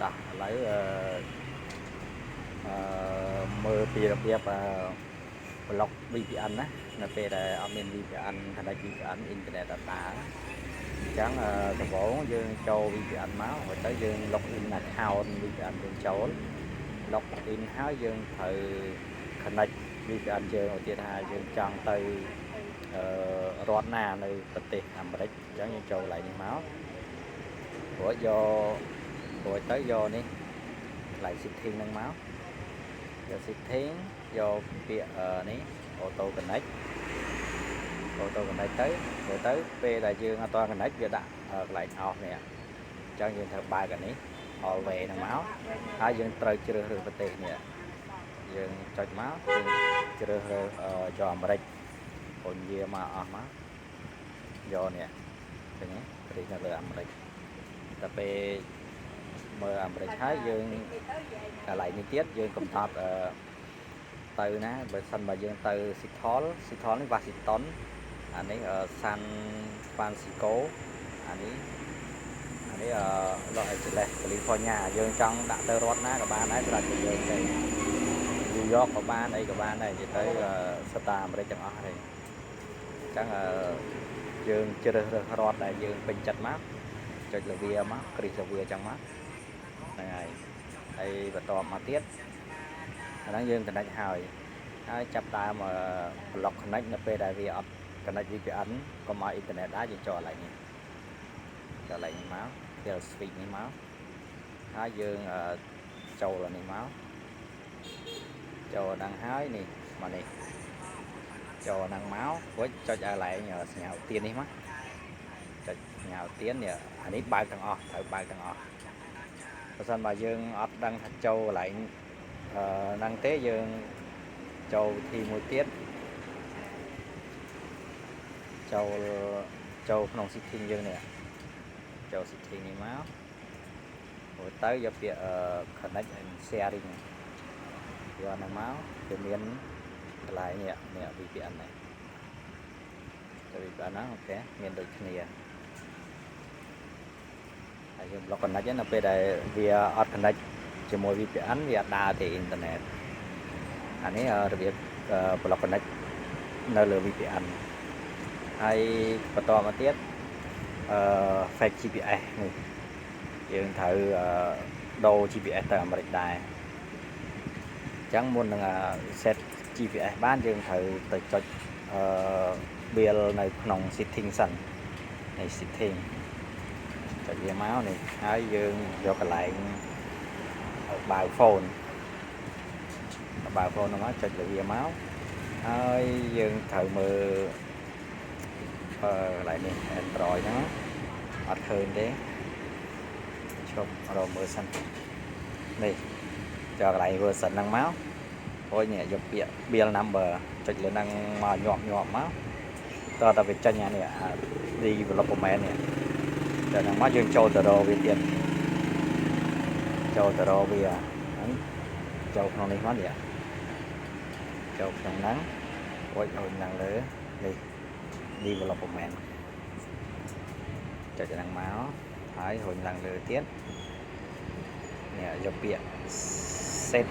តោះឥឡូវអឺអឺមើលពីរបៀបអឺ block VPN ណានៅពេលដែលអត់មាន VPN connect VPN អ៊ីនធឺណិតអត់ដើរអញ្ចឹងអឺដំបូងយើងចូល VPN មករួចទៅយើង log in account VPN យើងចូល log in ហើយយើងត្រូវ connect VPN យើងឧទាហរណ៍ថាយើងចង់ទៅអឺរដ្ឋណានៅប្រទេសអាមេរិកអញ្ចឹងយើងចូលកន្លែងនេះមករួចយករួចទៅយកនេះកន្លែង setting ហ្នឹងមកយក setting យកពាក្យអឺនេះ auto connect auto connect ទៅរួចទៅពេលដែលយើងអត់ទាន់ connect វាដាក់កន្លែង off នេះអញ្ចឹងយើងត្រូវបើកអានេះ always ហ្នឹងមកហើយយើងត្រូវជ្រើសរើសប្រទេសនេះយើងចុចមកយើងជ្រើសរើសយកអាមេរិកពញយាមកអស់មកយកនេះឃើញទេប្រទេសនៅលើអាមេរិកតែពេលមើលអាមេរិកហើយយើងកន្លែងនេះទៀតយើងកំណត់អឺទៅណាបើសិនបើយើងទៅ Seattle Seattle នេះ Washington អានេះ San Francisco អានេះអានេះ Los Angeles California យើងចង់ដាក់ទៅរដ្ឋណាក៏បានដែរស្រេចតែយើងទេ New York ក៏បានអីក៏បានដែរនិយាយទៅសុទ្ធតែអាមេរិកទាំងអស់ទេអញ្ចឹងយើងជ្រើសរើសរដ្ឋដែលយើងពេញចិត្តមកចុចលើវាមកគ្រីសលើវាអញ្ចឹងមកហ្នឹងហើយហើយបន្ទាប់មកទៀតអាហ្នឹងយើង connect ហើយហើយចាប់ដើម block connect នៅពេលដែលវាអត់ connect VPN កុំឲ្យអ៊ីនធឺណិតដែរយើងចូលកន្លែងនេះចូលកន្លែងនេះមក kill switch នេះមកហើយយើងចូលអានេះមកចូលហ្នឹងហើយនេះមកនេះចូលហ្នឹងមករួចចុចឲ្យកន្លែងសញ្ញាឧទាននេះមកចុចសញ្ញាឧទាននេះអានេះបើកទាំងអស់ត្រូវបើកទាំងអស់បើសិនបើយើងអត់ដឹងថាចូលកន្លែងអឺហ្នឹងទេយើងចូលវិធីមួយទៀតចូលចូលក្នុង setting យើងនេះចូល setting នេះមករួចទៅយកពាក្យ connect and sharing យកហ្នឹងមកវាមានកន្លែងនេះនេះ VPN នេះទៅ VPN ហ្នឹង OK មានដូចគ្នាហើយយើង block connect នៅពេលដែលវាអត់ connect ជាមួយ VPN វាអត់ដើរទេអ៊ីនធឺណិតអានេះរបៀប block connect នៅលើ VPN ហើយបន្តមកទៀតអឺ fake GPS នេះយើងត្រូវដូរ GPS ទៅអាមេរិកដែរអញ្ចឹងមុននឹង set GPS បានយើងត្រូវទៅចុចអឺ build នៅក្នុង setting សិននៃ setting ចុចវាមកនេះហើយយើងយកកន្លែងបើ phone បើ phone ហ្នឹងមកចុចលើវាមកហើយយើងត្រូវមើលអឺកន្លែងនេះ Android ហ្នឹងអត់ឃើញទេឈប់រកមើលសិននេះចូលកន្លែង version ហ្នឹងមកអូយនេះយកពាក្យ build number ចុចលើហ្នឹងមកញាប់ញាប់មកតើតើវាចេញអានេះអា development នេះតែហ្នឹងមកយើងចូលទៅរកវាទៀតចូលទៅរកវាហ្នឹងចូលក្នុងនេះមកនេះចូលក្នុងហ្នឹងរួចអូនឡើងលើនេះ development ចុចហ្នឹងមកហើយរុញឡើងលើទៀតនេះយកពាក្យ set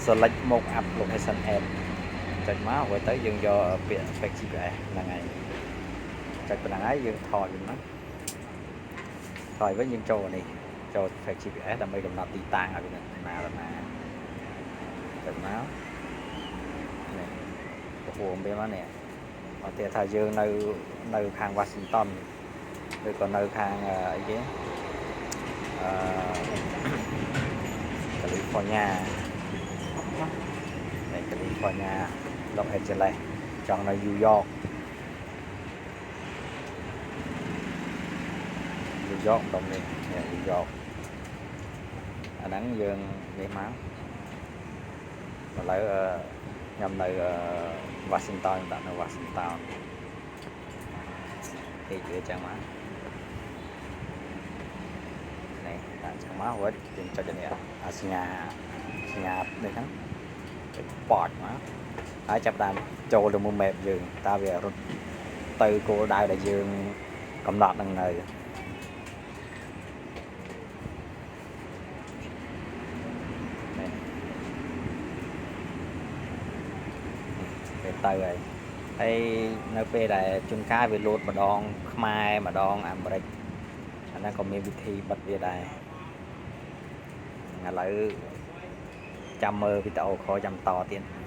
select mockup location app ចុចមករួចទៅយើងយកពាក្យ fake GPS ហ្នឹងហើយចុចប៉ុណ្ណឹងហើយយើងថយវិញមកថយវិញយើងចូលនេះចូល fake GPS ដើម្បីកំណត់ទីតាំងឲ្យវាណាដល់ណាចុចមកនេះពហមវាមកនេះមកទៀតថាយើងនៅនៅខាង Washington ឬក៏នៅខាងអីគេអឺ California នៅ California Los Angeles ចង់នៅ New York New York ម្ដុំនេះនេះ New York អាហ្នឹងយើងនេះមកឥឡូវខ្ញុំនៅ Washington ដាក់នៅ Washington គេវាចឹងមកនេះដាក់ចឹងមករួចយើងចុចនេះអាសញ្ញាសញ្ញានេះហ្នឹងចុចប៉តមកហើយចាប់តាមចូលទៅមើល map យើងតើវារត់ទៅគោលដៅដែលយើងកំណត់នឹងនៅ ទៅហើយហើយនៅពេលដែលជួនកាលវាលោតម្ដងខ្មែរម្ដងអាមេរិកអាហ្នឹងក៏មានវិធីបិទវាដែរឥឡូវចាំមើលវីដេអូក្រោយចាំតទៀត។